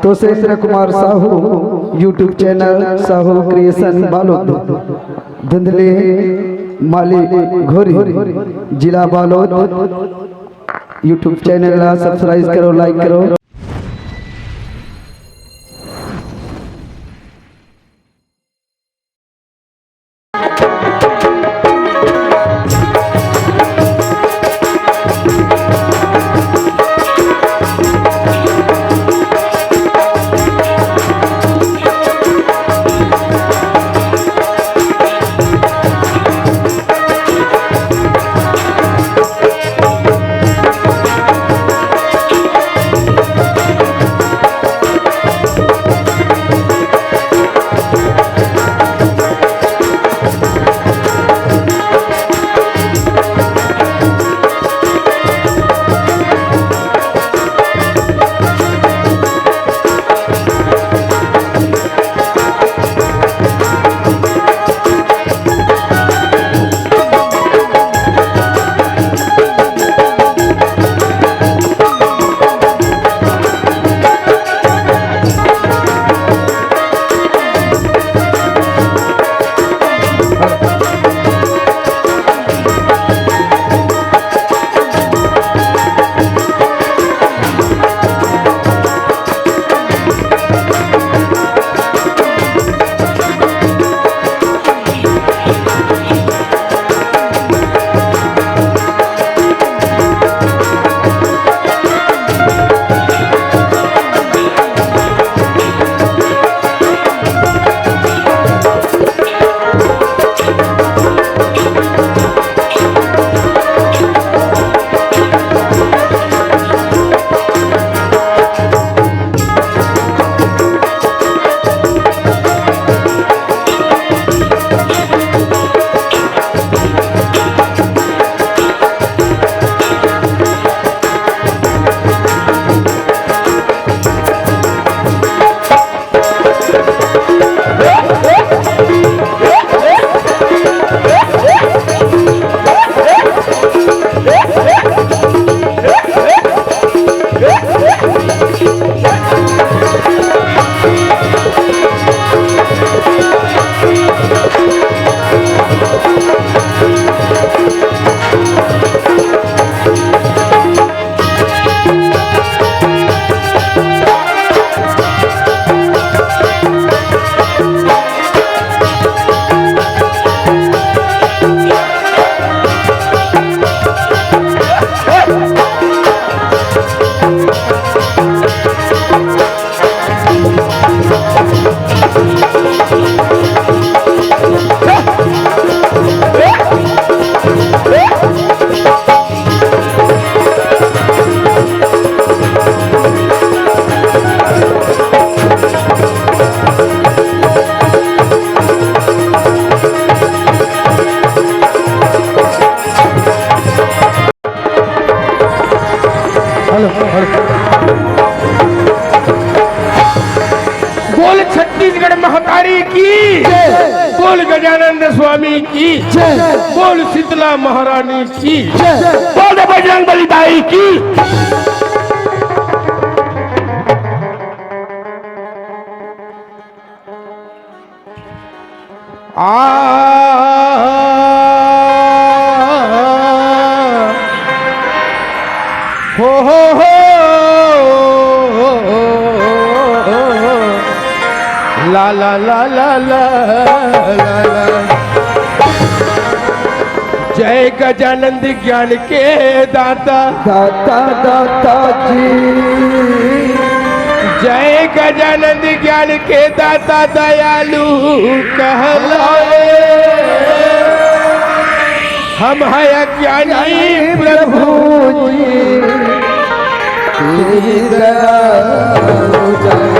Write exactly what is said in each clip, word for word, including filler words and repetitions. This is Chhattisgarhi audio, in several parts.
तो से Indra Kumar Sahu, YouTube channel Sahu Creation Balod, धुंधली माली घोरी, जिला बालोद। YouTube channel ला subscribe करो, like करो। Hello, hello. बोल छत्तीसगढ़ महतारी की जय। बोल गजानंद स्वामी की जय। बोल शीतला महारानी की जय। बोल बजरंग बली दाई की। आ, हो, हो, हो, ला, ला, ला। जय गजानंद ज्ञान के दाता। दाता, दाता जी। जय गजानंद ज्ञान के दाता, दयालु कहलाए। हम है अज्ञानी प्रभु जी, तेरी दया हो जाए।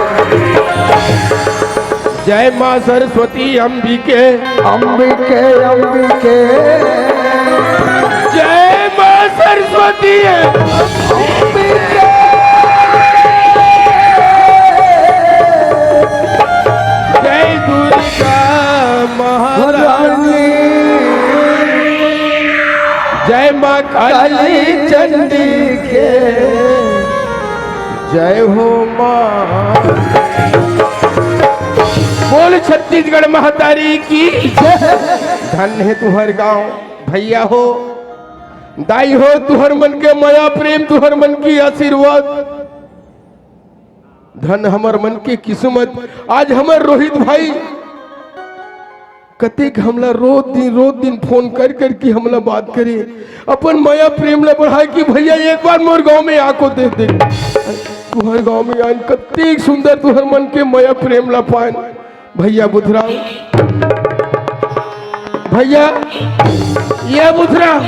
जय माँ सरस्वती अंबिके। अंबिके, अंबिके। जय माँ सरस्वती अंबिके। जय दुर्गा महारानी। जय माँ काली चंडी के। जय हो माँ छत्तीसगढ़ महतारी की। धन हे तुहर गांव भैया हो, दाई हो, तुहर मन के मया प्रेम, तुहर मन की आशीर्वाद। धन हमर मन के किस्मत। आज हमर रोहित भाई कतेक हमला रोज दिन, रोज दिन फोन कर कर के हमला बात करे, अपन मया प्रेम ला बढ़ाए कि भैया एक बार मोर गांव में आको देख देख। तुहर गांव में आइन, कतेक सुंदर तुहर मन के मया प्रेम ला पाएन। भैया बुधराम, भैया, ये बुधराम,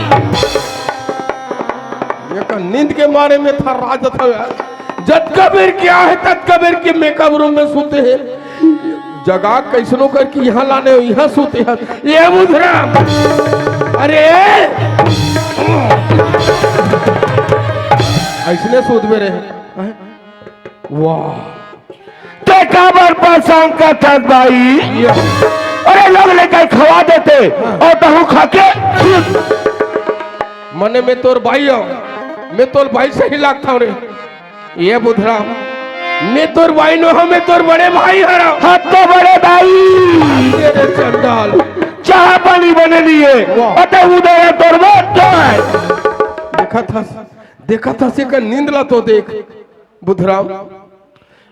ये का नींद के मारे में थर्रा जत हवे। जतका बेर के आए हे, ततका बेर के मेकअप रूम में सुते हे। जगा कैसनो करके इहाँ लाने हो, इहाँ सुते हे। ये बुधराम, अरे, अइसने सुतबे रहे। वाह। ते काबर परेशान करथस भाई? अरे, लोग लेकर खवा देते अउ तहूँ खा के। मने मैं तोर भाई हूँ, मैं तोर भाई सही लागथव रे। ये बुधराम, मैं तोर भाई नो हूँ, मैं तोर बड़े भाई हरव। हाँ तो बड़े भाई। ये रे चंडाल। चाह पानी बने नहीं हे। वाह। अते उदय तोर बाप तो हे। देखत हस, देखत हस एकर नींद ला तो देख। बुधराम,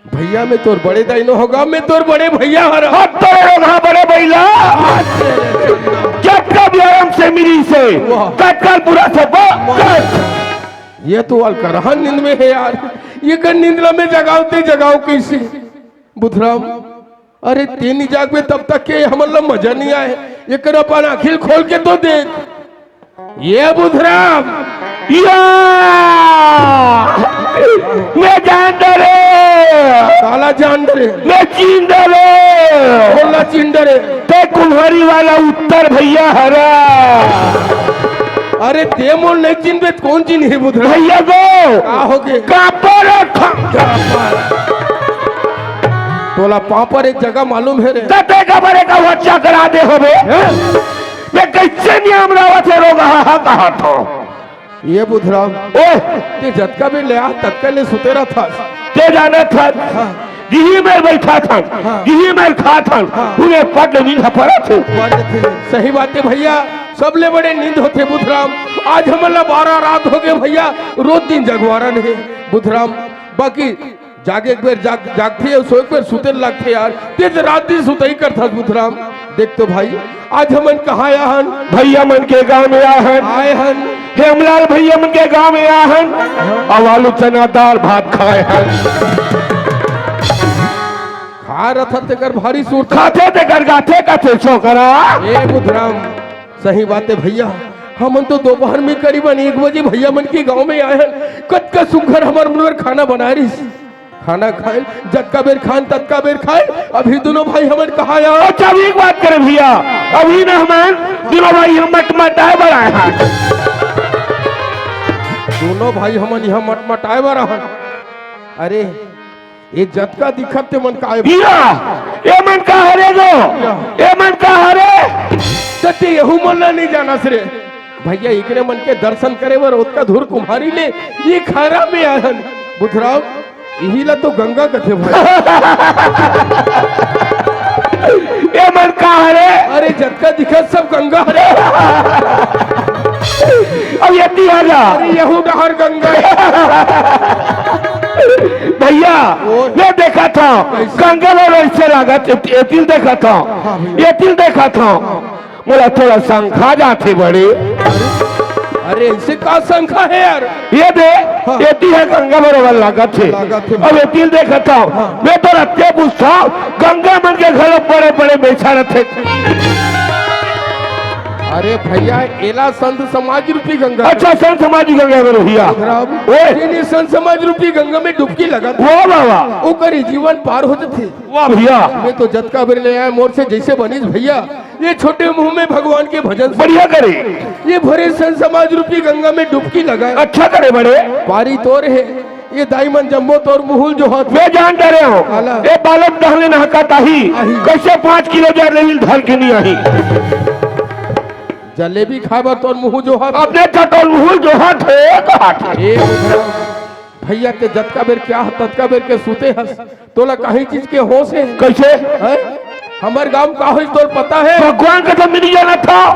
भैया मैं तोर बड़े दाई नो हूँ गा, मैं तोर बड़े भैया हरव। हाँ तो रे रोगहा बड़े भैया। जब कब आराम से मिली से, वाह। तत्काल पूरा सब। ये तो अलकरहा नींद में हे यार, ये कर नींद ला मैं जगावते जगाव कैसे? बुधराम, अरे ते नी जागबे तब तक के हमन ला मजा नी आए। एकर अपन आँखी ल खोल के तो देख। ये बुधराम। या! मैं जान डरे। काला जान डरे। मैं चीन डरे। बोला चीन डरे। ते कुम्हारी वाला उत्तर भैया हरा। अरे ते मोल नहीं चिन्हबे त कौन चिन्ही बुधराम? भैया गो। का होगे? कापा रखा। तोला पापर एक जगह मालूम हे रे? तते का बरे का वच्चा करा दे होबे। हैं? मैं कैसे नियम रावत हे रोगहा कहा थो। ये बुधराम, ओए! ते जतका भी ले आ, ततका ले सुते रहथस। ते जानत हस, हाँ। जिही मेर बैठा थन, हाँ। जिही मेर खा थन, हाँ। उन्हें पट नींद ह परत हे। सही बात हे भैया, सबले बड़े नींद होथे बुधराम। आज हमन ला बारह रात होगे भैया, रोज दिन जगवारन हे बुधराम। बाकी जागे एक बेर जाग, जागथे अउ सोए एक बेर सुते ल लागथे यार। ते त रात दिन सुतई करथस बुधराम। देख तो भाई, आज हमन कहाँ आए हन? भैया मन के गांव में आए हन। आए हन। हेमलाल भैया मन के गांव में आए हन। हाँ। अउ आलू चना दाल भात खाए हन। खा रथस तेकर भारी सुरता। खाथे तेकर गाथे कथे छोकरा। ए बुधराम, सही बात हे भैया, हमन तो दोपहर में करीबन एक बजे भैया मन के गांव में आए हन। कतका सुघर हमर मन बर खाना बनाए रहिस। खाना खाएन, जतका बेर खाएन, ततका बेर खाएन। अभी दुनों भाई हमन कहाँ आए? अच्छा, अभी एक बात करे भैया, अभी ना हमन दुनों भाई हम मटमटाए बर आए हन। दुनों भाई हमन इहाँ मटमटाए बर आए हन। अरे, ये जतका दिखत ते मन का हे? भैया, ये मन का हरे गो? या। ये मन का हरे? त ते यहू मन ला नहीं जानस रे। भैया, एकरे मन के दर्शन करे बर ओतका दूर कुम्हारी ले ये खारा में आए हन। बुधराम, इही ला तो गंगा कथे भाई। ये मन का हरे? अरे, जतका दिखत सब गंगा हरे। अब ये ती आ जा। अरे, यहू डहर गंगा हे। भैया, ओए। मैं देखा था, कैसे? गंगा बर ऐसे लागत, ए-, एतिल देखा था, हाँ भैया। एतिल देखा था। मोला थोड़ा शंका जाथे बड़े। अरे, ऐसे का शंका हे यार? ये दे, हाँ। एती हे गंगा बरोबर लागत हे। लागत हे। अब एतिल देखत हव, हाँ। मैं तो रत्ते पूछत हव, गंगा मन के घलो बड़े-बड़े मेछा रथे। अरे भैया, एला संत समाज रूपी गंगा। अच्छा, संत समाज रूपी गंगा हे भैया। ओए। ये संत समाज रूपी गंगा में डुबकी लगात हे। वाह, वाह, वाह। ओकर ही जीवन पार हो जाथे। वाह भैया। मैं तो जतका बेर ले आए, मोर से जैसे बनिस भैया, ये छोटे मुंह में भगवान के भजन सुन। बढ़िया करे। ये भरे संत समाज रूपी गंगा में डुबकी लगा। अच्छा करे बड़े। पारी तोर हे, ये दाई मन जम्मो तोर मुहुल जोहत। मैं जान डरे हव। काला। ये बालक डहले नहका ताही। आही। कैसे पाँच किलो जलेबी धर के नहीं आही? जलेबी खाए बर तोर मुहू जोहत। अपने चटोल मुहुल जोहत हे, कहत हे। ए भैया, ते जतका बेर के आह, ततका बेर के सुते हस। तोला काहीं चीज के होश हे? कैसे? हैं? हमर गांव का होइस तोर पता हे? भगवान कसम, मैं नहीं जानत हंव।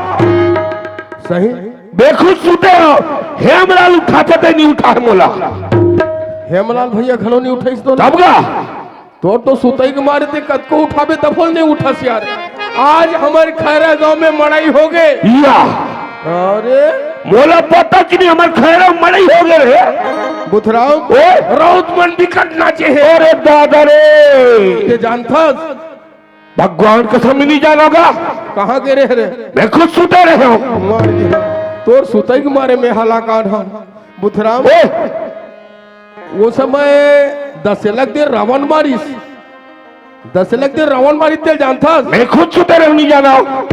सही। बेखुद सुते हंव, हेमलाल उठाथे ते नहीं उठाय मोला। हेमलाल भैया घलो नहीं उठाइस तोला। तब का? तोर तो सुतई के मारे ते कतको उठाबे तभो नहीं उठस यार। आज हमर खैरा गांव में मड़ई होगे। या। अरे। मोला पता कि नहीं हमर खैरा मड़ई होगे रे। बुधराम। ओए। राउत मन बिकट नाचे हे। अरे दादा रे। ते जानथस? भगवान कसम, मैं नहीं जानंव गा। कहां गे रहे रे? मैं खुद सुते रहे हंव। मार गिरा। तोर सुतई के मारे मैं हलाकान हंव। बुधराम। ओए। ओ समय दसेला के दिन रावण मारिस। दसेला के दिन रावण मारिस तेला जानथस? मैं खुद सुते रहे हंव, नहीं जानंव।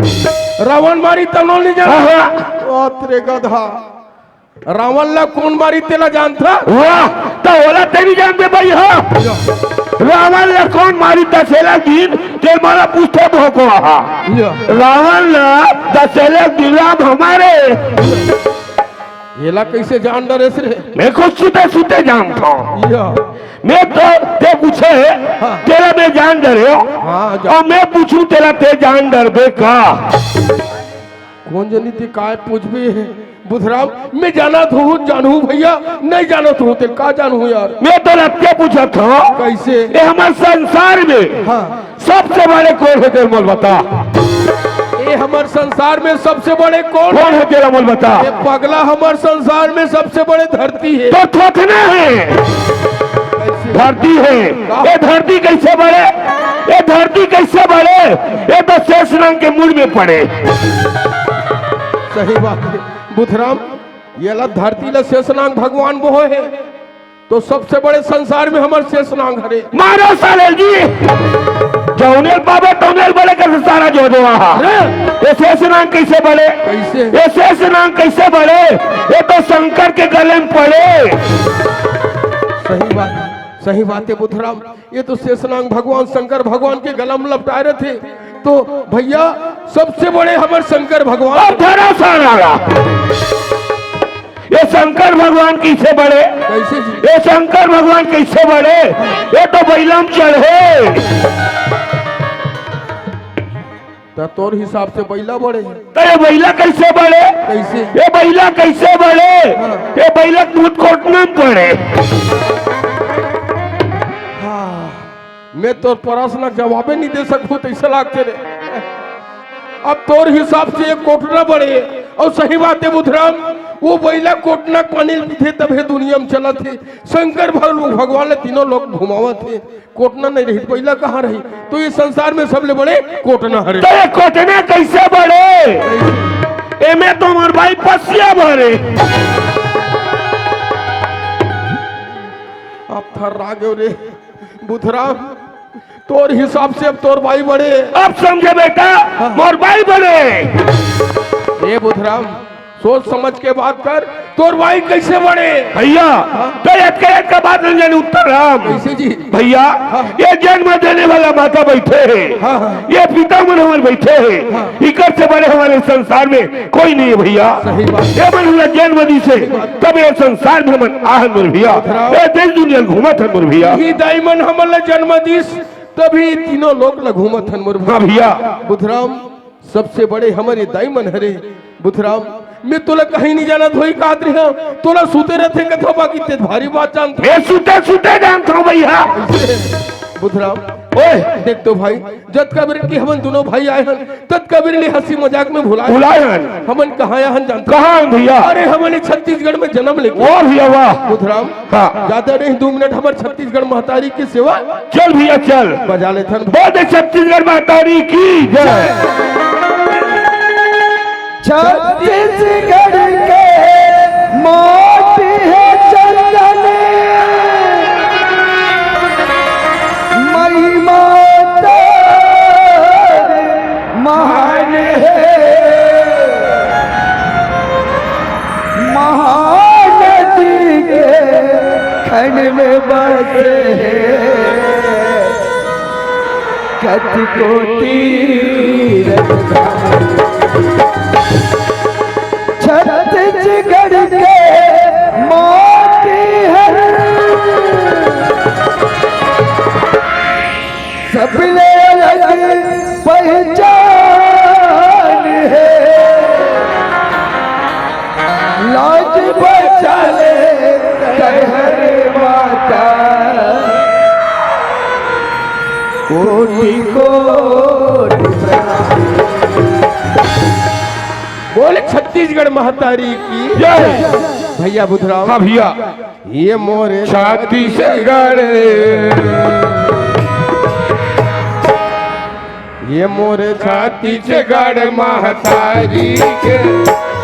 रावण मारिस तभो नहीं जानंव। हां, हां। बात रे गधा। रावण ला कोन मारिस तेला जानथस? वाह, त ओला ते नहीं जानबे भाई, हां। रावण ला कोन मारिस दसेला दिन, ते मोला पूछथे भोकवा हा। या। रावण ला दसेला दिन राम हमारे। एला कैसे जान डरेस रे? मैं खुद सुते सुते जानत हंव। या। मैं तो ते पूछे, हां। तेला मैं जान डरेंव। हां, जा। अउ मैं पूछूं तेला ते जान डरबे का? कोन जनी ते काय पूछबे? बुधराम, मैं जानत हंव, जानहूं भैया, नहीं जानत हंव, ते का जानहूं यार? मैं तो रत्ते पूछत हंव। कैसे? ए हमर संसार में हां। सबसे बड़े कोन हे तेला मोला बता। ए हमर संसार में सबसे बड़े कोन कोन हे तेला मोला बता। ए पगला, हमर संसार में सबसे बड़े धरती हे। तो थोथना हे। कैसे? धरती हे। का? ए धरती कैसे बड़े? ए धरती कैसे बड़े? ए तो शेषनाग के मुड़ में पड़े। सही बात हे। बुधराम, एला धरती ला शेषनाग भगवान बोहे हे, तो सबसे बड़े संसार में हमर शेषनाग हरे। मारो साले जी, जौने पावे तौने बड़े कर सारा जो दो आहा। अरे! ये शेषनाग कैसे बड़े? कैसे? ये शेषनाग कैसे बड़े? ये तो शंकर के गले में पड़े। सही बात, सही बात हे बुधराम। ये तो शेषनाग भगवान शंकर भगवान के गला में लपटाए रथे। तो भैया, सबसे बड़े हमर शंकर भगवान। अब धरा सारा। ये शंकर भगवान कैसे बड़े? कैसे जी? ये शंकर भगवान कैसे बड़े? ये तो बैला में चढ़े। त तोर हिसाब से बैला बड़े हे। त ये बैला कैसे बड़े? कैसे? ये बैला कैसे बड़े? हां। ये बैला के मुंह कोटना में पड़े। हां, मैं तोर प्रश्न के जवाबे नहीं दे सकूं, तइसे लागथे रे। अब तोर हिसाब से ये कोटना बड़े हे, अउ सही बात हे बुधराम, वो बैला कोटना के पानी पीथे तभे दुनिया में चलत हे। शंकर भगवान ला तीनों लोक घुमावत हे। कोटना नहीं रही, बैला कहाँ रही? तो ये संसार में सबले बड़े कोटना हरे। तो ये कोटना कैसे बड़े? एमे तो हमर भाई पसिया भरे। अब थर्रा गेंव रे बुधराम, तोर हिसाब से अब तोर भाई बड़े। अब समझे बेटा, हाँ। मोर भाई बड़े। ए बुधराम, सोच समझ के बात कर, तोर भाई कैसे बड़े? भैया, हाँ। तो एक, एक का बात नहीं जाने उत्तर राम। कैसे जी? भैया, हाँ। ये जन्म देने वाला माता बैठे हे, हाँ, हाँ। ये पिता मन हमर बैठे हे, हाँ। इकर से बड़े हमर संसार में कोई नहीं हे भैया। सही बात। ये मन हमला जन्म दिस हे, सही बात। तब ये संसार में हमन आहन मोर भैया। हाँ। ये देश दुनिया घूमत हन मोर भैया। ये दाई मन हमन ला जन्म दिस, तभी तीनों लोक ला घूमत हन मोर हाँ भैया। बुधराम, सबसे बड़े हमर ये दाई मन हरे। बुधराम, मैं तोला कहीं नहीं जानत होही काहत रहेंव, तोला सुते रहिथे कथंव, बाकी ते भारी बात जानत हस। मैं सुते सुते जानत हंव भैया। बुधराम, ओए। देख तो भाई, जतका बेर के हमन दूनों भाई आए हन, ततका बेर ले हंसी मजाक में भुलाए। भुलाए हन। हमन कहाँ आए हन जानत हस? कहाँ हन भैया? अरे हमन छत्तीसगढ़ में जनम लेके। वाह भैया वाह। बुधराम, हाँ। ज्यादा नहीं, दू मिनट हमर छत्तीसगढ़ महतारी के सेवा। चल भैया चल। बजा लेथन। बोल दे छत्तीसगढ़ महतारी की जय। छत्तीसगढ़ के माटी हे चंदन, महिमा तोर महान हे। महानदी के खन में बसे हे कतको तीरथ धाम। छत्तीसगढ़ के माटी हर सबले अलग जान हे, लाज बचा ले तैं हर माता, कोटि कोटि प्रणाम। बोले छत्तीसगढ़ महतारी की जय। भैया बुधराम। हाँ भैया। ये मोरे छत्तीसगढ़, ये मोरे छत्तीसगढ़ महतारी के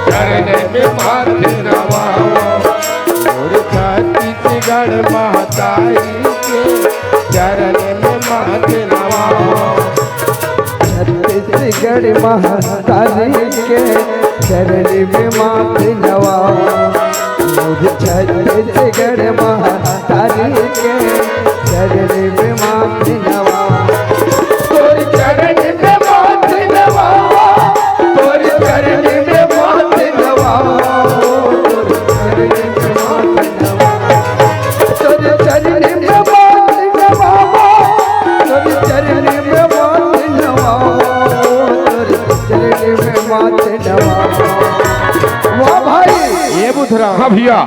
चरण में माथ नवाओ। मोरे छत्तीसगढ़ महतारी के चरण में माथ नवाओ। छत्तीसगढ़ महतारी के चरण में माथ नवाओ। मोर छत्तीसगढ़ महतारी के चरण में माथ नवाओ। तोर चरण में माथ नवाओ, तोर चरण में माथ नवाओ, तोर चरण में माथ नवाओ, तोर चरण में माथ नवाओ, तोर चरण में माथ नवाओ, तोर चरण में माथ नवाओ। वाह भाई। ये बुधराम। हाँ भैया।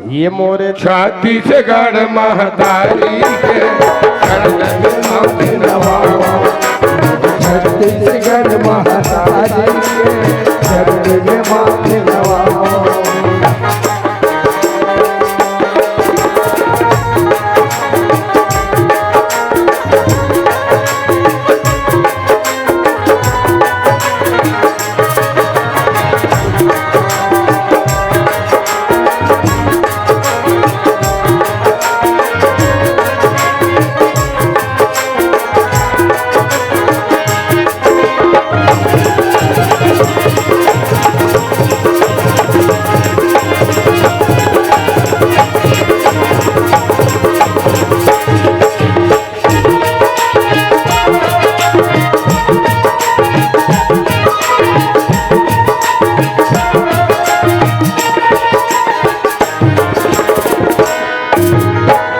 ये मोरे छत्तीसगढ़ महतारी के चरण में माथ नवाओ। छत्तीसगढ़ महतारी के चरण में माथ नवाओ।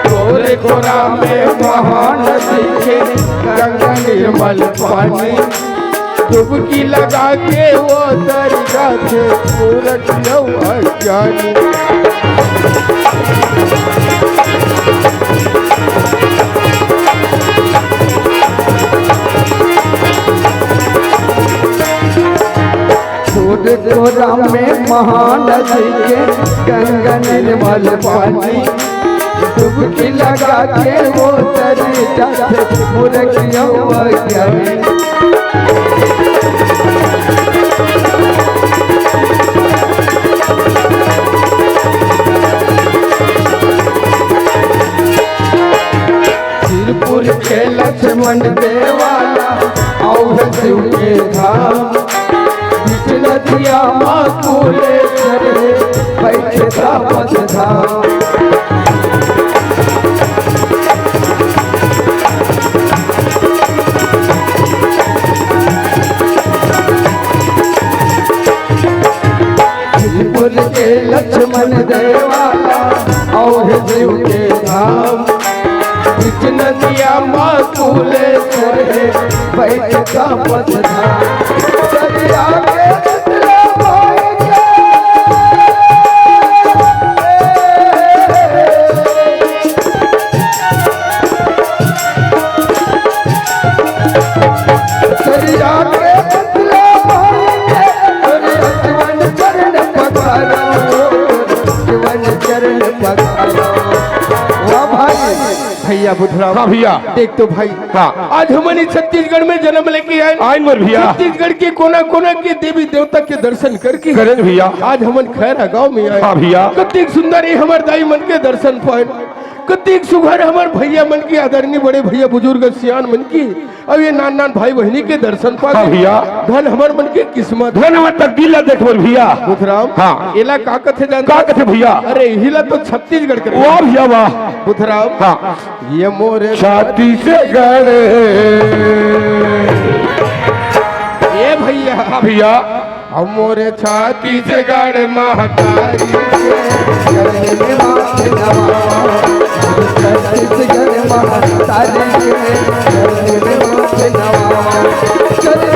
तोरे खोरा में महानदी के गंगा निर्मल पानी, डुबकी लगा के वो तर जाथे मूरख अउ अज्ञानी। तोरे खोरा में महानदी के गंगा निर्मल पानी, डुबकी लगा के वो तर जाथे मूरख अउ अज्ञानी। सिरपुर के लक्ष्मण देवाला अउ शिव के धाम, बीच नदिया मा कुलेश्वर हे, बइठे तापस धाम। शिवपुर के लक्ष्मण देवाला अउ शिव के धाम, बीच नदिया मा कुलेश्वर हे, बइठे तापस धाम। दरिया के शीतला माई के, दरिया के शीतला माई के, अरे अचवन चरण पखारो, अचवन चरण पखारो। वाह भाई। भैया बुधराम। हाँ भैया। देख तो भाई, हाँ। आज हमन ही छत्तीसगढ़ में जन्म लेके आए। आइन बर भैया। छत्तीसगढ़ के कोना कोना के देवी देवता के दर्शन करके करेन भैया। आज हमन खैरा गांव में आए। हाँ भैया। कतिक सुंदर ये हमर दाई मन के दर्शन पाए, कतिक सुघर हमर भैया मन के, आदरणीय बड़े भैया बुजुर्ग सियान मन के, अउ ये नान नान भाई बहिनी के दर्शन पाए। हाँ भैया। धन हमर मन के किस्मत। धन हमर तकदीर ला देख बर भैया। बुधराम। हाँ। एला का कथे जानत? का कथे भैया? अरे इही ला तो छत्तीसगढ़ कथे। वाह भैया वाह। बुधराम। हाँ। ये मोरे छत्तीसगढ़। ये भैया। हाँ भैया। अउ मोरे छत्तीसगढ़ महतारी के चरण में माथ नवाओ। छत्तीसगढ़ महतारी के चरण में माथ नवाओ। चरण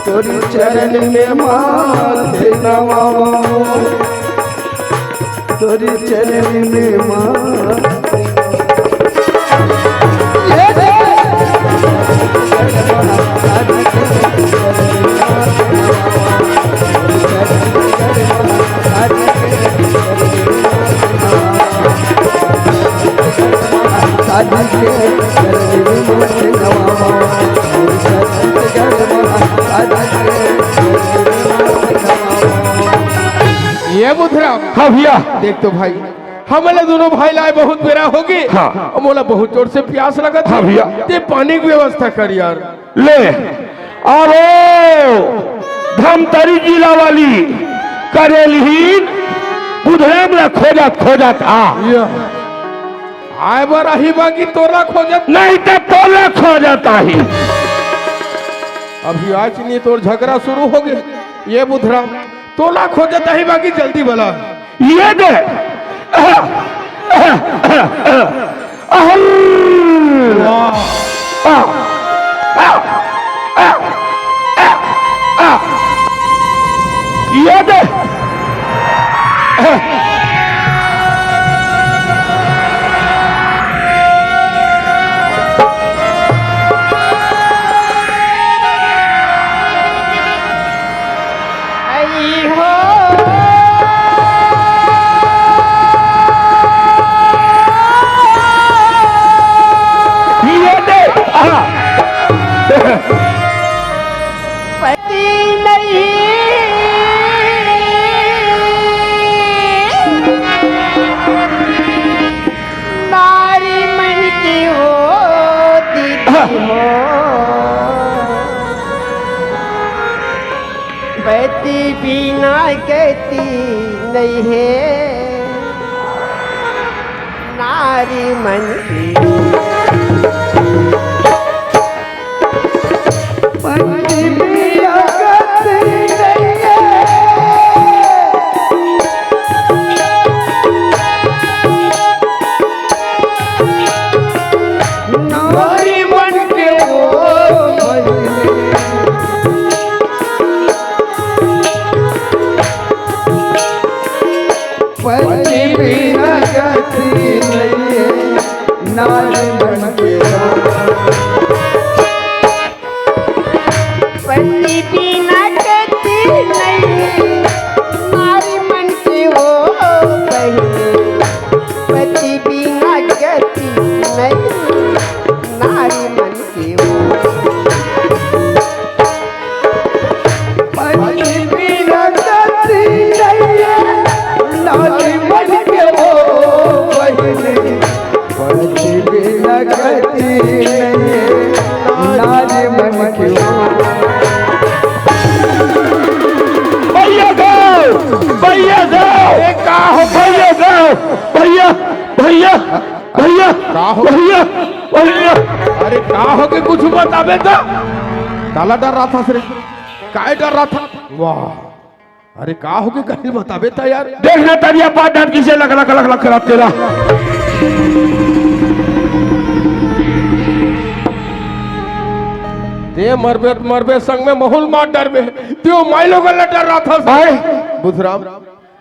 तोरी चरण में माथ नवावा, तोरी चरण में माथ। ये बुधराम। हाँ भैया। देख तो भाई, हमला दोनों भाई ला आए बहुत बेरा होगे। हाँ। अउ मोला बहुत जोर से प्यास लगत हे। हाँ भैया। ते पानी के व्यवस्था कर यार। ले, अरे धमतरी जिला वाली करेलहीन बुधराम ला खोजत खोजत आ। या। आए बर आही बाकी तोला खोजत। नहीं त तोला खोजत आही। अभी आज नहीं तोर झगड़ा शुरू होगे। ये बुधराम तोला खोजत आही बाकी जल्दी बला। ये दे। अहल। वाह। आ, आ, आ, आ, आ। ये दे। आई हो। ये दे। आहा। पति नहीं नारी मन की हो दीदी हो। पति बिना गति नहीं है नारी मन की। पति बिना गति नहीं है। नारी मन के ओ बहिनी। पति बिना गति नहीं है, नारी मन के ओ। पति बिना गति नहीं, नारी मन के ओ बहिनी। पति बिना गति नहीं, नारी मन के ओ। पति बिना गति नहीं, नारी मन के ओ बहिनी। पति बिना गति नहीं, नारी मन के ओ। भैया गाओ, भैया गाओ। ए, का हो भैया गाओ, भैया, भैया, भैया, का हो? भैया, भैया। अरे का होगे कुछ बताबे त? काला डर्राथस रे? काय डर्राथस? वाह। अरे का होगे, कहीं बताबे त यार। देख ना तरिया पार डांट किसे लक लक लक लक करत तेला। ते मरबे, मरबे संग में महूं ल मार डरबे। ते ओ माई लोगन ला डर्राथस। आय। बुधराम,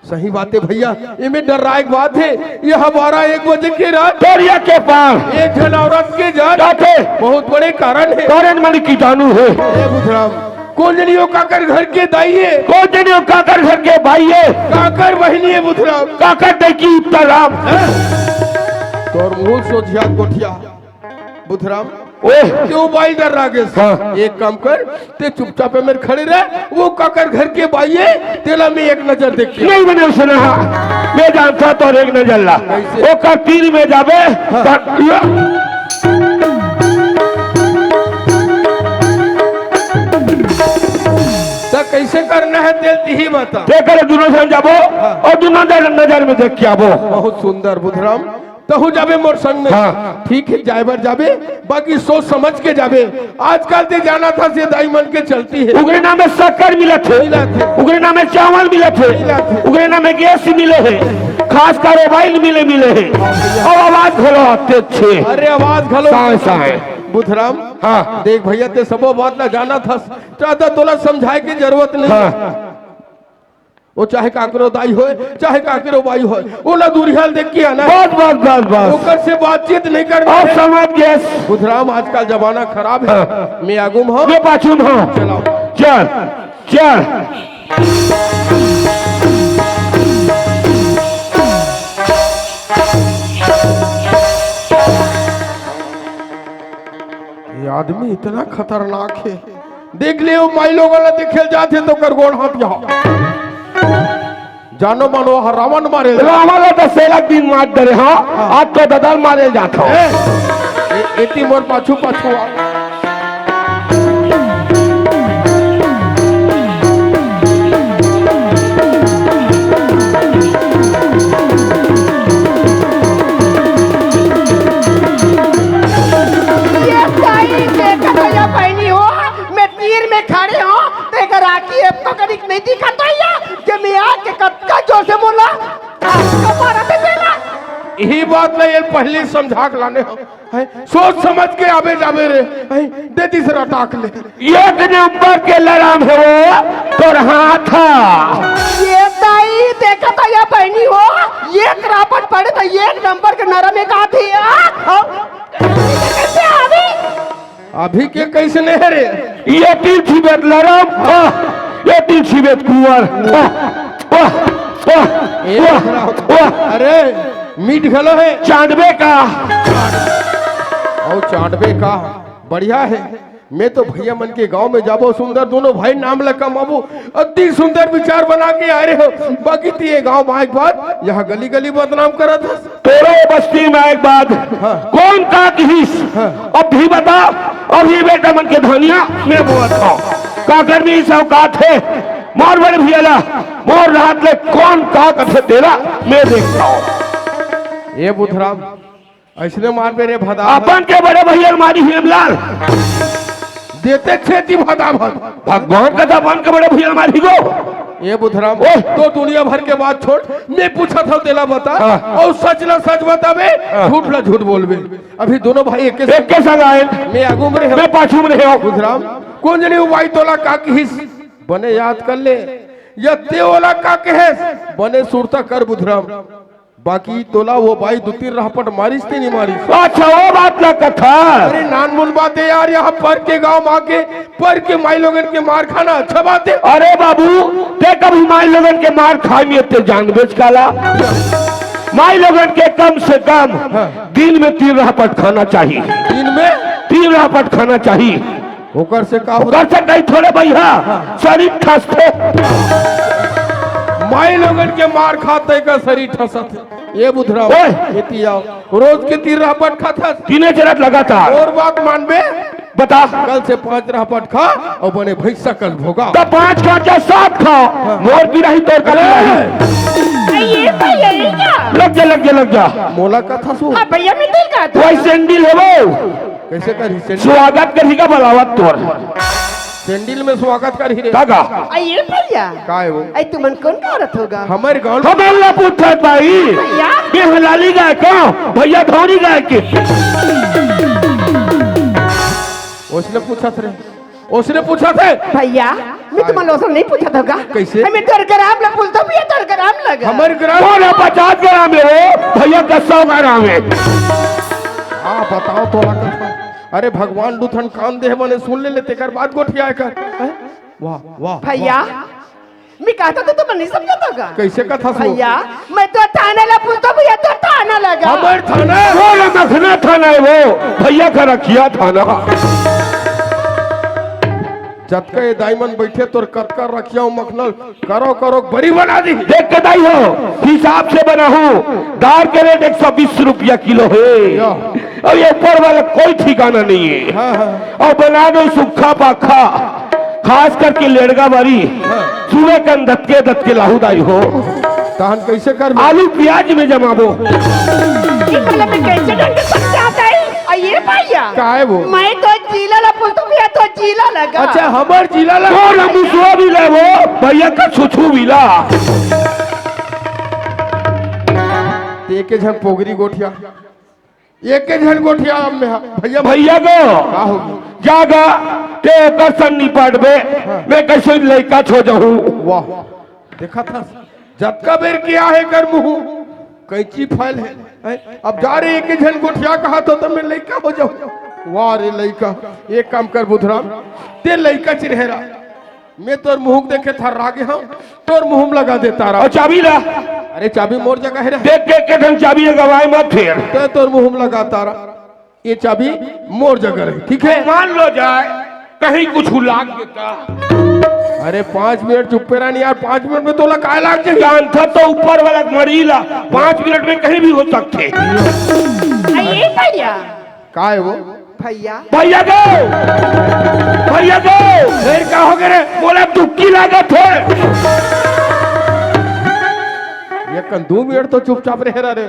सही बात हे भइया, एमे डर्राय के बात हे। ये बारह एक बजे के रात तरिया के पार एक झन औरत के जात जाथे। बहुत बड़े कारण हे। कारण माने कीटाणु हे। ए बुधराम, कोन जनी ओ काकर घर के दाई हे? कोन जनी ओ काकर घर के बाई हे? काकर बहिनी हे बुधराम? काकर दई के उत्तराम। हैं? तोर मुंह सोझिया गोठिया। बुधराम, ओए। ते ओ बाई डर्रा गेस। हाँ। एक काम कर, ते चुपचाप ए मेर खड़े रह, ओ काकर घर के बाई हे, तेला मैं एक नजर देख के नहीं बने सुना, हाँ। मैं जानथों तोर एक नजर ला। कैसे? ओकर तीर में जाबे, हाँ। त-, त कइसे करना हे तेला तिही बता। ते करे दुनों झन जाबो हाँ। अउ दुनों झन नजर में देख के आबो। बहुत सुंदर बुधराम, तहूं जाबे मोर संग में। हाँ। ठीक हे, जाय बर जाबे, बाकी सोच समझ के जाबे। आजकल ते जानथस ये दाई मन के चलती हे। उकरे नाम में शक्कर मिलत हे, मिलत हे। उकरे नाम में चावल मिलत हे, मिलत हे। उकरे नाम में गैस मिले हे, खास कारोबारी मिले, मिले हे। अउ आवाज घलो आथे छे। अरे आवाज घलो। साय, साय। बुधराम, हाँ। देख भइया, ते सबो बात ला जानथस, ज्यादा तोला समझाय के जरूरत नहीं। हाँ। ओ चाहे काकरो दाई होय, चाहे काकरो बाई होय, ओला दूरिहा ले देख के आना हे। बस, बस, बस, बस। ओकर से बातचीत नहीं करना अब हे। समझ गेस। बुधराम, आजकल जमाना खराब हे। हाँ। मैं आगू में हूँ। मैं पाछू में हूँ। चलाओ। चल, चल। ये आदमी इतना खतरनाक हे। देख ले, ओ माई लोगन ला देखे ल जाथे त ओकर गोड़ हाथ यहाँ। जानो मानो, हा रावण मारे ल। रावण ला त सेलक दिन मार डरे, हाँ? हाँ। आज तो ददल मारे ल जाथो। ए, ए, एती मोर पाछू पाछू आ। ये सही देखत हो या बहिनी हो, मैं तीर में खड़े हो, तेकर आँखी एको कनिक नहीं दिखत होइया, जे मैं आके कतका जोर से बोला, आपका मारा दे देला। यही बात ला ये पहली समझा के लाने हो। हैं? सोच समझ के आबे जाबे रे। हैं? दे तीसरा टाक ले। एक नंबर के लड़ाम हे वो, तोर हाथ हा। ये दाई, देखत हो या बहिनी हो, एक रापट पड़े त एक नंबर के नरम एक हाथ हे, आ? आ? कैसे आवे? अभी के कइसने हे रे? ये तीर छिबे त लड़ाम, आ, ये तीर छिबे त कुंवर, आ, आ, आ, ए आ, राम। आ। अरे, मीठ घलो हे। चांटबे का? अउ चांटबे का? बढ़िया हे। मैं तो भइया मन के गांव में जाबो, सुंदर दूनों भाई नाम ला कमाबो। अति सुंदर विचार बना के आय रहे हो, बाकी ते ये गांव में आय के बाद यहाँ गली गली बदनाम करत हस। तोरे बस्ती में आय के बाद हाँ। कोन का किहिस? हाँ। अभी बता, अभी बेटा मन के धनिया मैं बोलत हूँ। का गर्मी सौकात हे? मोर बड़े भइया ला, मोर राहत ले कोन का कथे तेला मैं देखत हूँ। ए बुधराम, अइसने मारबे रे भदा। अपन के बड़े भइया ल मारी हेमलाल। देते छेती भदा भद। भगवान का तो अपन के बड़े भइया ल मारी गो। ए बुधराम, ओए। तो दुनिया भर के बात छोड़, मैं पूछत हूँ तेला बता। हाँ। अउ सच ना सच बताबे, हाँ। झूठ ला झूठ बोलबे। अभी दूनों भाई एके संग आए। मैं आगू में रहे हूँ। मैं पाछू में रहे हूँ। बुधराम, कोन जनी ओ बाई तोला का किहिस? बने याद कर ले, या ते ओला का कहेस? बने सुरता कर बुधराम। बाकी तोला ओ बाई दू तीन रहपट मारिस ते नहीं मारिस? अच्छा, ओ बात ला कथा। अरे नानमुन बात हे यार, यहाँ पर के गांव में आके पर के माई लोगन के मार खाना अच्छा बात हे? अरे बाबू, ते कभी माई लोगन के मार खाय में ते जानबेच काला? माई लोगन के कम से कम हाँ। दिन में तीन रहपट खाना चाहिए। दिन में? तीन रहपट खाना चाहिए। ओकर से का होथे? ओकर से नहीं थोड़े भइया, हाँ। शरीर ठसथे। माई लोगन के मार खाथे का शरीर ठसथे। ए बुधराम, ओए। एती आओ। रोज के तीन रहपट खाथस। तीने चरत लगातार। अउ बात मानबे? बता। कल से पांच रहपट खा अउ बने भइसा कस भोगा। त पांच खा के सात खा। हाँ। मोर भी नहीं तोर का भी नहीं। अरे। ये तो यही क्या? लग जा, लग जा, लग जा। मोला कथस वो। हाँ भइया, मैं तेल का था। वही सैंडल हे वो। कइसे करही सैंडल? स्वागत करही का बलावत तोर। पेंडिल में स्वागत करही रे। का गा? अये भैया। का हे वो? अये तुमन कोन गाँव रथो गा? हमर गाँव। हमन ला पूछत भाई। भैया। मैं हलाली गाय का, भैया धौरी गाय के। ओसने पूछत रे। ओसने पूछत हे। भैया, मैं तुमन ला ओसने नहीं पूछत हों गा। कइसे? मैं तोर ग्राम ला पूछत हों भैया, तोर ग्राम ला गा। हमर ग्राम। तोर पचास ग्राम हे वो, भैया का सौ ग्राम हे। हाँ, बताओ तोला कथा। अरे भगवान दू ठन कान देहे बने सुन ले, ले तेकर बाद गोठियाय कर। हैं? वाह, वाह, भैया, वाह। मैं कहत हों तो तुमन नहीं समझत हों गा। कइसे कथा सुन? भैया, मैं तोर थाना ला पूछत हों भैया, तोर थाना ला गा। हमर थाना? वो रे मखना थाना हे वो, भैया का रखिया थाना। जतका ये दाई मन बइठे तोर कतका रखिया अउ मखना ल करो करो बरी बना दिही। देख के दाई हो, हिसाब से बनाहूँ, दार के रेट एक सौ बीस रुपया किलो हे। या। अउ ये ऊपर वाला कोई ठिकाना नहीं हे। हाँ, हाँ। अउ बना दो सूखा पाखा, खास करके लेड़गा बारी, हाँ। सुने कन दतके दतके लाहू दाई हो। तहन कइसे करबे? आलू प्याज में जमाबो। ये वाला में कइसे ढंग के समझात हे? अये भैया। का हे वो? मैं तोर जिला ला पूछत हों भैया, तोर जिला ला गा। अच्छा, हमर जिला ला। तोर मुसवा भी ले वो, भैया का छुछू भी ला। ते एके झन पोगरी गोठिया, एके झन गोठिया अब में हा। भैया, भैया गो। का होगे? जा गा, ते ओकर संग निपटबे, हाँ। मैं कइसे लइका छो जाहूँ। वाह, देखत हस, जतका बेर के आहे कर मुँह, कैंची फैल हे। हैं? अब जा रे, एके झन गोठिया कहत हों त मैं लइका हो जाहूँ। वाह रे लइका, एक काम कर बुधराम, ते लइका चिरहे रह, मैं तोर मुँह देखे थर्रा गे हँव, तोर मुँह में लगा देत हँव। अउ चाबी ला। अरे चाबी मोर जगह हे रे। देख, देख के ढंग चाबी हे, गवाए मत फेर। ते तोर मुँह में लगा देत हँव। ये चाबी मोर जगह रही, ठीक हे? मान लो जाए, कहीं कुछ लाग गे त। अरे पाँच मिनट चुप्पे रह नी यार, पाँच मिनट में तोला काय लाग जाही? जानथस तो ऊपर वाला मरी ला, पाँच मिनट में कहीं भी हो सकथे। अये भैया। का हे वो? भैया। भैया गो! भैया गो! फेर का होगे रे? मोला दुक्की लागत हे। ये कन दू मिनट तो चुपचाप रहे रह रे।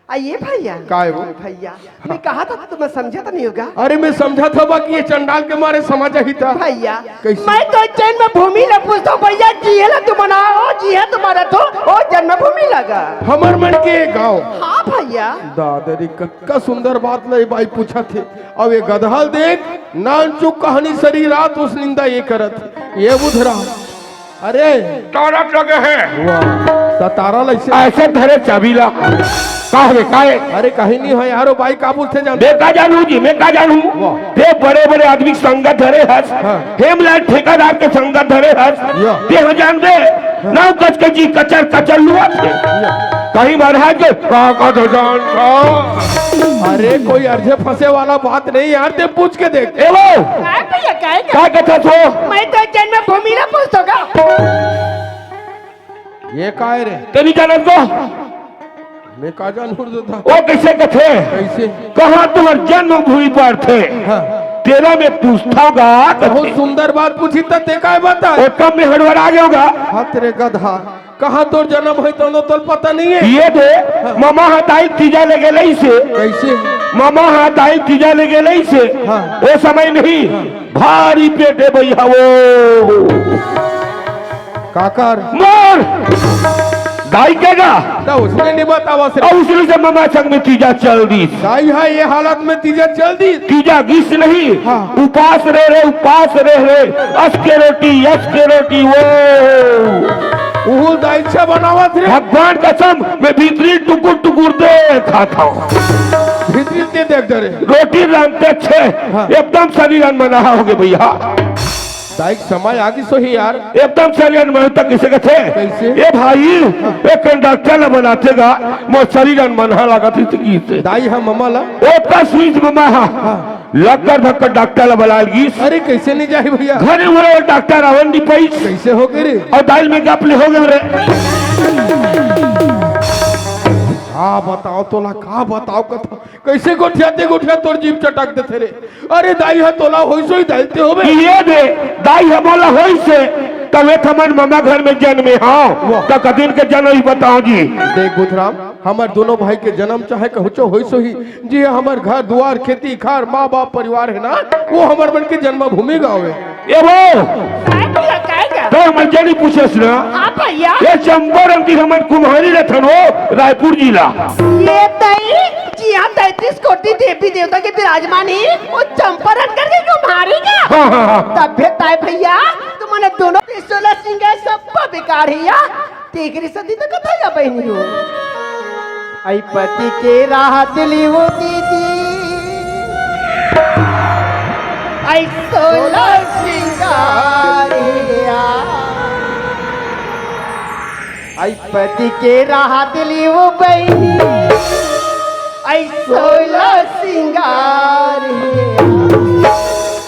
अये भैया। का हे वो? भैया, मैं कहत हों त तुमन समझत नहीं हों गा। अरे मैं समझत हों बा कि ये चंडाल के मारे समझ जाही त। भैया, कइसे? मैं तोर जन्मभूमि ला पूछत हों भैया, जिहे ला तुमन आव, जिहे तुमन रथो, ओ जन्मभूमि ला गा। हमर मन के गाँव। हाँ भैया। दादा रे, कतका सुंदर बात ला ये बाई पूछत हे। अब ये गदहा ल देख, नानचुक कहानी सरी रात ओस निंदा ये करत हे। ये बुधराम। अरे। तारा लगे हे। वाह, त तारा ला अइसे। अइसे धरे चाबी ला। का होगे, का हे? अरे कहीं नहीं हे यार, वो बाई का बोलथे जान। मैं का जानहूँ जी, मैं का जानहूँ। वाह। ते बड़े-बड़े आदमी के संगत धरे हस। हाँ। हेमलाल ठेकेदार के संगत धरे हस। या। ते ह जान दे। हाँ। नाव कच कची कचर कचर लुआ थे। या। कहीं महाराज के का का तो जान था। अरे कोई अर्जे फंसे वाला बात नहीं यार, ते पूछ के देख। ए वो। काय भैया, काय का? का कथा थो? मैं तो जन्मभूमि ला पूछत हों गा। ये काय रे? ते नहीं जानत तो? मैं का जानहूँ दादा। वो कइसे कथे? कइसे? कहाँ तुँहर जन्मभूमि परथे? हाँ। तेला मैं पूछत हों गा, कथे। बहुत सुंदर बात पूछिस त ते काय बता? वो कब मैं हड़बड़ा गेंव गा। हाँ तेरे गदहा, कहाँ तोर जन्म होइस तोला पता नहीं हे? ये दे, हाँ। ममा ह दाई तीजा ले गे रहिसे। कइसे? ममा ह दाई तीजा ले गे रहिसे। हाँ। वो समय नहीं। हाँ। भारी पेट हे भैया वो। काकर? मोर दाई के गा। त ओसने नहीं बतावस रे। अउ ओसने से ममा संग में तीजा चल दिस। दाई ह ये हालत में तीजा चल दिस। तीजा गिस नहीं। हाँ। उपास रहे रे, उपास रहे रे। अस के रोटी, अस के रोटी, वो। उहू दाई अच्छा बनावत रे। भगवान कसम, मैं भीतरी टुकुर टुकुर देखत हँव। भीतरी ते देख दे रे। रोटी रांधते अच्छे, हाँ। एकदम सरीर अनमनहा होगे भैया। दाई के समय आ गिस होही यार। एकदम सरीर अनमनहा त कइसे कथे? कइसे? ए भाई, हाँ। एक ठन डॉक्टर ला बलाते गा, मोर सरीर अनमनहा लागत हे त कइसे? दाई ह ममा ला? ओतका स्वीच ममा ह। हाँ। लक्कर धक्कर डॉक्टर ला बलाय ल गिस। अरे कइसे नहीं जाही भैया? घरे उरे डॉक्टर आवन नहीं पाइस। कइसे होगे रे? अउ दाई ल मैं गप ले होगे रे। का बतावँव तोला, का बतावँव कथा। कइसे गोठियाते गोठियात तोर जीभ चटक देथे रे। अरे दाई ह तोला होइस होही, दाई ल ते होबे। ये दे, दाई ह मोला होइस हे, तभे त हमन ममा घर में जनमे हँव। वाह। त कतिन के जनम होइस बतावँव जी। देख बुधराम, हमर दोनों भाई के जन्म चाहे कहूँचो होइस होही, जे हमर घर दुआर, खेती खार, माँ बाप परिवार हे ना, वो हमर मन के जन्मभूमि गाँव ए। ए वो, काय भैया, काय का? तैं हमन जनी पूछस ना। हाँ भैया। ये चंपारण के हमन कुम्हारी रथन हो, रायपुर जिला। ये तई, जिहाँ तैंतीस कोटि देवी देवता के विराजमान हे, वो चंपारण करके कुम्हारी का? हाँ, हाँ, हाँ। तब फिर तय भैया, तुमन दोनों के सोलह सिंगार सब बेकार हे या? तेकरे सेती तो कथा या बहिनी हो। आई पति के राहत ली वो दीदी, आई सोलह सिंगार या। आई पति के राहत ली वो बहिनी, आई सोलह सिंगार या।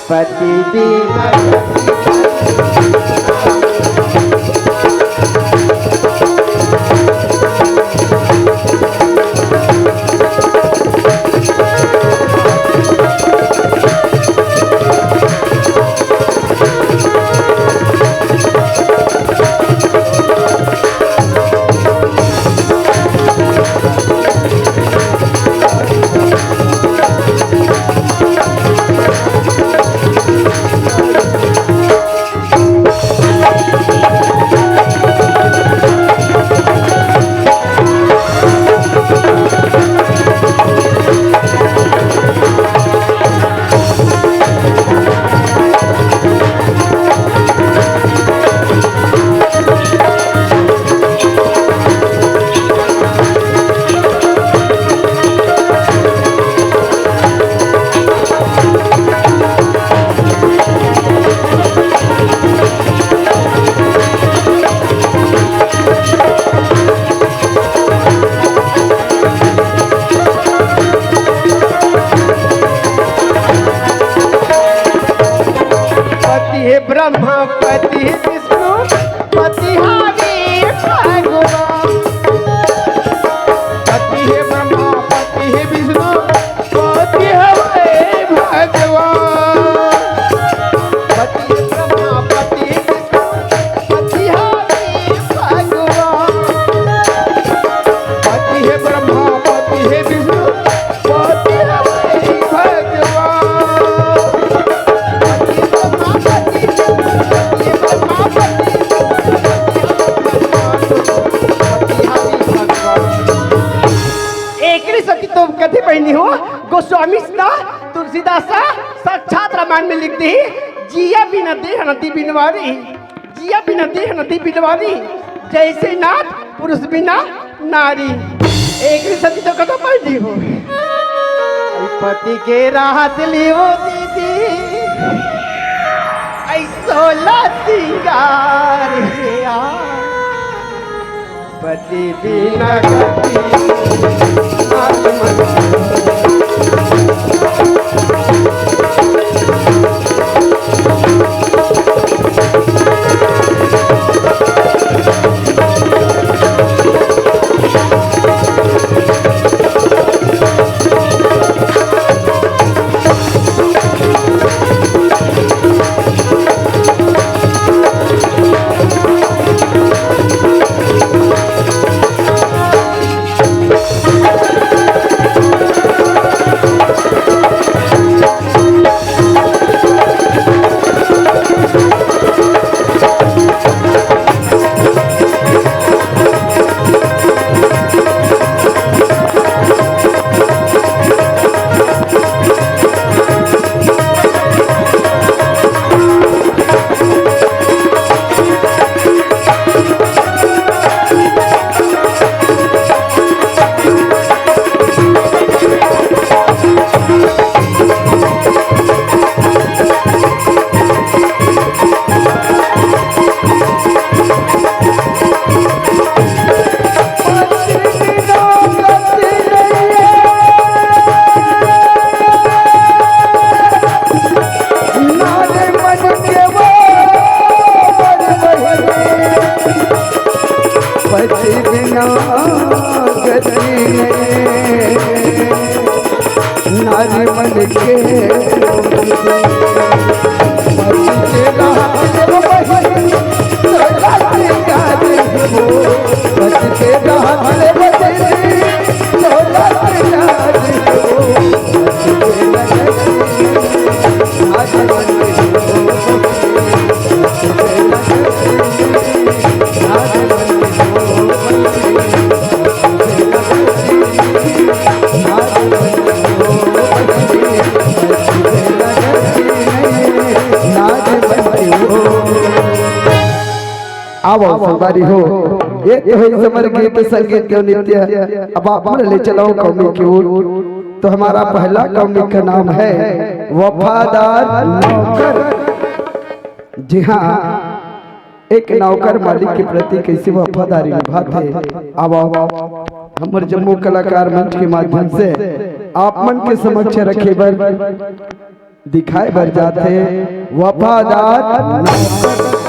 पति बिना पति हे ब्रह्मा, पति हे विष्णु, पति हवे भगवान। पति हे ब्रह्मा, पति हे विष्णु, पति हवे भगवान। पति हे ब्रह्मा, पति हे विष्णु, पति हवे भगवान। पति हे ब्रह्मा, पति हे विष्णु, पति हवे भगवान। पति ब्रह्मा, पति, पति ब्रह्मा, पति, पति हवे भगवान। एकरे सेती तो कथे बहिनी हो, गोस्वामी सा, तुलसीदास सा, साक्षात रामायण में लिख दे, जिया बिना देह नदी बिनवारी। जिया बिना देह नदी बिनवारी, जैसे नाथ पुरुष बिना नारी। एकरे सेती तो कथा पढ़ ली हो। पति के राहत ली वो दीदी, आई सोलह सिंगार या। पति बिना गति आत्मन। पति बिना गति नहीं, नारी मन के पति के राह में वही, पति के राह में वही। अब आओ संगवारी हो, ये तो है समर गीत, संगीत के नृत्य। अब आप मन ले चलो कौमी की ओर। तो हमारा पहला कौमी का नाम है वफादार नौकर। जी हाँ, एक नौकर मालिक के प्रति कैसे वफादारी निभाथे। अब आओ, हमर जम्मो कलाकार मंच के माध्यम से आप मन के समक्ष रखे बर दिखाए बर जाथे वफादार नौकर।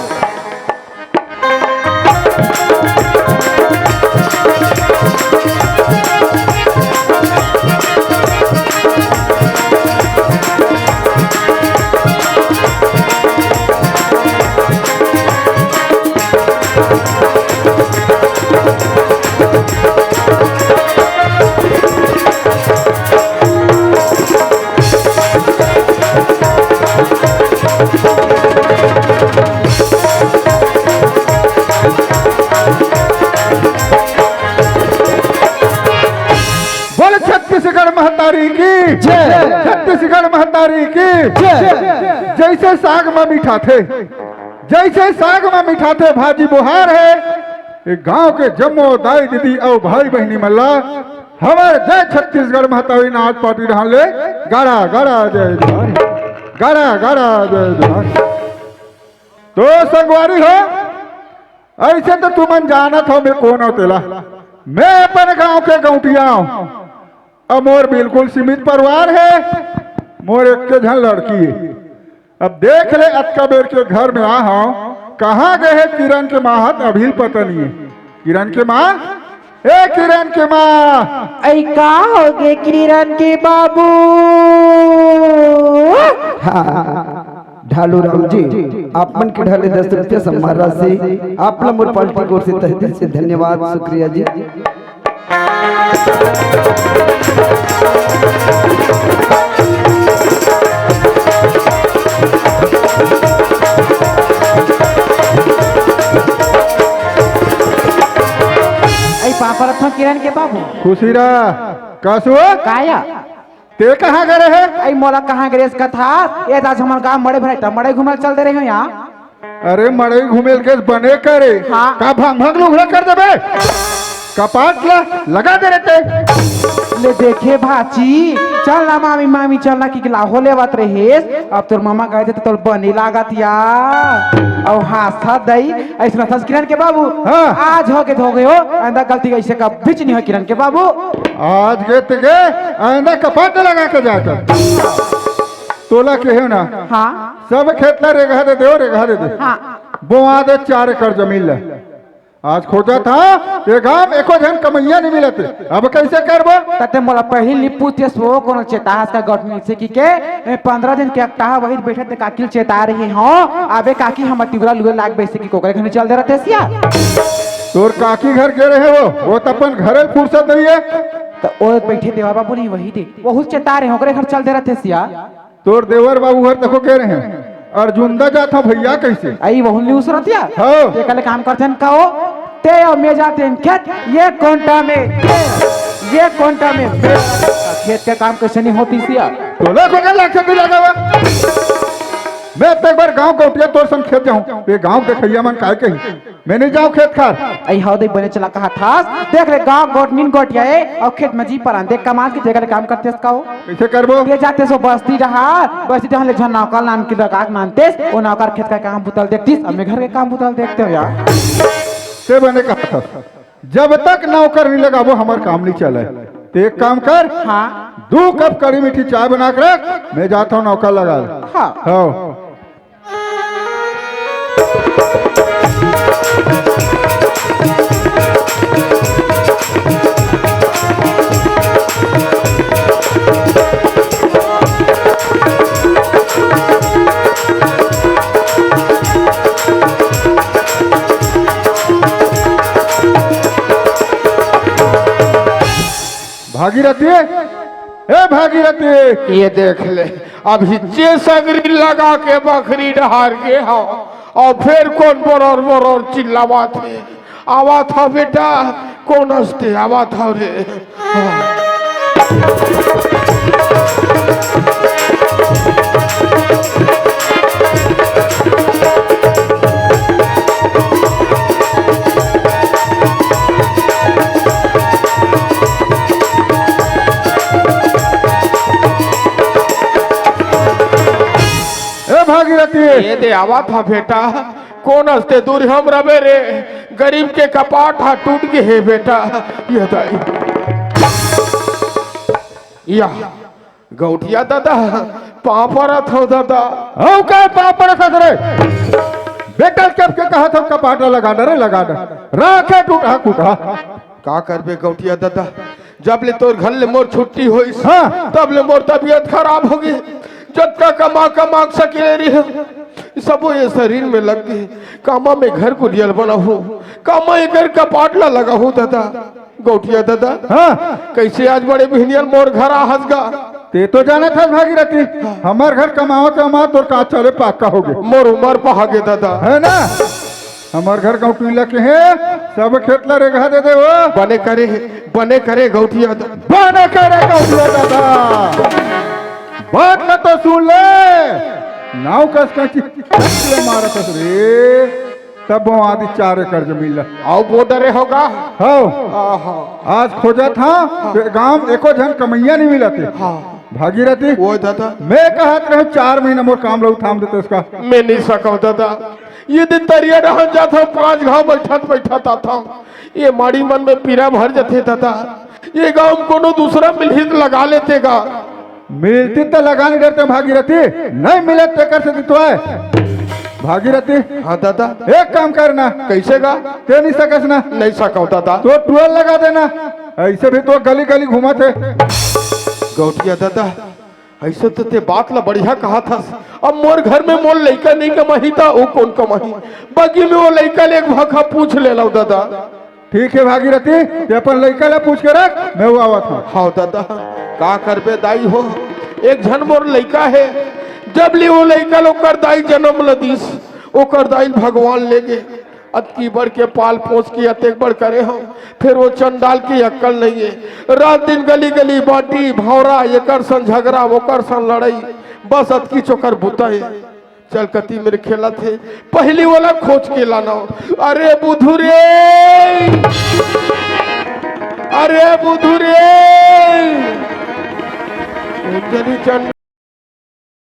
बोल छत्तीसगढ़ महतारी की जय। छत्तीसगढ़ महतारी की जय। जैसे साग म मिठाथे, जैसे साग म मिठाथे भाजी बोहार हे। ए गांव के जम्मो दाई दीदी अउ भाई बहिनी मन ला हमर जय छत्तीसगढ़ महतारी नाच पार्टी डहान ले गाड़ा गाड़ा जय जोहार, गाड़ा गाड़ा जय जोहार। तो संगवारी हो, अइसे तो तुमन जानत हो मैं कोन हव तेला। मैं अपन गांव के गौंटिया हव। अब मोर बिल्कुल सीमित परिवार हे, मोर एक झन लड़की हे। अब देख ले, अतका बेर के घर में आ हव, कहाँ गे हे किरण के माँ? हत अभी पता नहीं हे। किरण के माँ, ए किरण के माँ। ऐ का होगे किरण के बाबू? हाँ, ढालू राम जी, आप मन के ढाले दस रुपया सम्मान राशि, आप ला मोर पार्टी की ओर से तहे दिल से धन्यवाद, शुक्रिया जी। ऐ पापड़ रखो किरण के बाबू। खुशी रह, कसुआ। काया? ते कहाँ गे रहे? ऐ मोला कहाँ गे रहे कथा? ए दास हमर गाँव मड़ई भराई त मड़ई घूमल चल दे रहे हो यहाँ। अरे मड़ई घूमेल के बने करे। हाँ। का भंग भंग लुगड़ा कर देबे? कपाट ला लगा दे रहते। ले देखे भाची, चल ना मामी, मामी चल ना कि लाहो लेवत रहेस। अब तोर मामा गए थे तो तोर बने लागत या। अउ हाथ साथ दई, ऐसे ना थस किरण के बाबू। हाँ। आज हो के धो गए हो, आइंदा गलती ऐसे कभी नहीं हो किरण के बाबू। आज गे ते गे, आइंदा कपाट लगा के जाकर। तोला कहे ना। हाँ। सब खेत ला रेगहा दे दे, ओ रेगहा दे दे। हाँ। बोआ दे चार एकड़ जमीन ला। आज खोजत हँव, ये गाँव में एको झन कमइया नहीं मिलत हे। अब कैसे करबो? तते मोला पहिली पूछे सो कोनो चेताहस का गौटनी से कि के, ए, पंद्रह दिन के एकटाहा वही बैठे ते काकी ल चेता रहे हो। अबे काकी हम तिवरा लुए लाग बैसे कि कोकरे घर में चल दे रहते सिया। तोर काकी घर गे रहे वो, वो त अपन घरे फुर्सत नहीं हे। त ओ बैठे देवा बाबू नहीं वही दे, वहू चेता रहे हो, ओकरे घर चल दे रहते सिया। तोर देवर बाबू घर देखो कह रहे हैं, अर्जुंदा जात हँव भैया कैसे? आई वहुन ली उसरतिया? हाँ। ते कल काम करते हैं का हो? ते और मैं जाते हैं खेत, ये कोंटा में, ये कोंटा में, खेत का काम कैसे नहीं होती सिया? तोला को क्या लाख से लगा हुआ? मैं तो एक बार गाँव गौटिया तोर संग खेत जाहूँ, ये गाँव देखैया मन काय कही? मैं नहीं जाँव खेत खार। आई हव दे बने चला कहा थास। देख ले गाँव गोट नीन गोटिया ए, अउ खेत में जी परान देख कमाल के जगह ले काम करतेस का हो। कैसे करबो? ये जातेस ओ बस्ती डहार, बस्ती डहार ले झन नौकर नाम की लगा के मानतेस, ओ नौकर खेत का काम बुतल देखतीस, अब मैं घर के काम बुतल देखते हो यार। ते बने कहा थास, जब तक नौकर नहीं लगाबो हमर काम नहीं चले। ते एक काम कर, हाँ। दू कप कड़ी मीठी चाय बना के रख, मैं जात हँव नौकर लगा ले। हाँ। हाँ। भागीरथी, ए भागीरथी। ये देख ले, अभी जे सगरी लगा के बखरी डहार गे हँव, अउ फेर कोन बरोर बरोर चिल्लावत हे? आवत हँव बेटा, कोन हस ते? आवत हँव रे। ए दे, आवत हा बेटा। कोन हस ते दूर हम रबे रे? गरीब के कपाट हा टूट गे हे बेटा। ये दाई, या गौटिया दादा, पाँव परत हव दादा। हव का पाँव परत हस रे? बेटा, कब के कहत हव कपाट ला लगा दे रे, लगा दे। राखे टूटा कुटा। का करबे गौटिया दादा, जब ले तोर घर ले मोर छुट्टी होइस, हाँ। तब ले मोर तबीयत खराब हो गे। जतका कमा कमा के सकेले रहे, सबो ये शरीर में लग गे। कामा में घर कुरिया ल बनाहूं, कामा एकर कपाट ला लगाहूं दादा। गौटिया दादा, हाँ। कइसे आज बड़े बिहनिया ल मोर घर आ हस गा? ते तो जानत हस भागीरथी, हमर घर कमावत कमावत तोर का चले पाका हो गे। मोर उमर पहा गे दादा। हे ना? हमर घर गौटिया के हे, सब खेत ला रेगहा दे दे हो। बने करे, बने करे गौटिया दादा। बने करे गौटिया दादा। बात ला तो सुन ले। नाव कस कस ले मारत हस रे। तब वो आदि चार एकड़ जमीन ला। अउ वो डरे होगा। हव। आहा। आज खोजत हा, गांव एको झन कमइया नहीं मिलत हे। हाँ। भागीरथी। वो दादा। मैं कहत रहे चार महीना मोर काम ला थाम देते उसका। मैं नहीं सकव दादा। ये दिन तरिया रहन जात हव, पांच घाव बैठत बैठत आथव। ये माड़ी मन में पीरा भर जथे दादा। ये गांव में कोनो दूसरा मिलही त लगा लेते गा। मिलती त लगा नहीं डरते भागीरथी, नहीं मिलत तेकर से तो आय। भागीरथी। हाँ दादा। एक काम करना। कइसे गा? ते नहीं सकस ना। नहीं सकव दादा। तो टुअल लगा देना, अइसे भी तो गली गली घूमत हे। गौटिया दादा, अइसे तो ते बात ला बढ़िया कहत हस। अब मोर घर में मोर लइका नहीं कमाही त वो कोन कमाही? बगी में वो लइका ले एक भाखा पूछ ले लव दादा। ठीक हे भागीरथी, ते अपन लइका ला पूछ के रख, मैं वो आवत हव। हाँ दादा, का करबे दाई हो, एक झन मोर लइका हे, जब ले वो लइका ल ओकर दाई जनम ल दिस, ओकर दाई ल भगवान ले गे। अतकी बड़ के पाल पोस के अतेक बड़ करे हव, फेर वो चंडाल के अक्कल नहीं हे। रात दिन गली गली बाटी भौरा, एकर संग झगरा, ओकर संग लड़ई, बस अतकी चोकर बुता हे। चल कति मेर खेलत हे, पहिली ओला खोज के लानव। अरे बुधू रे, अरे बुधू रे, जनी चंड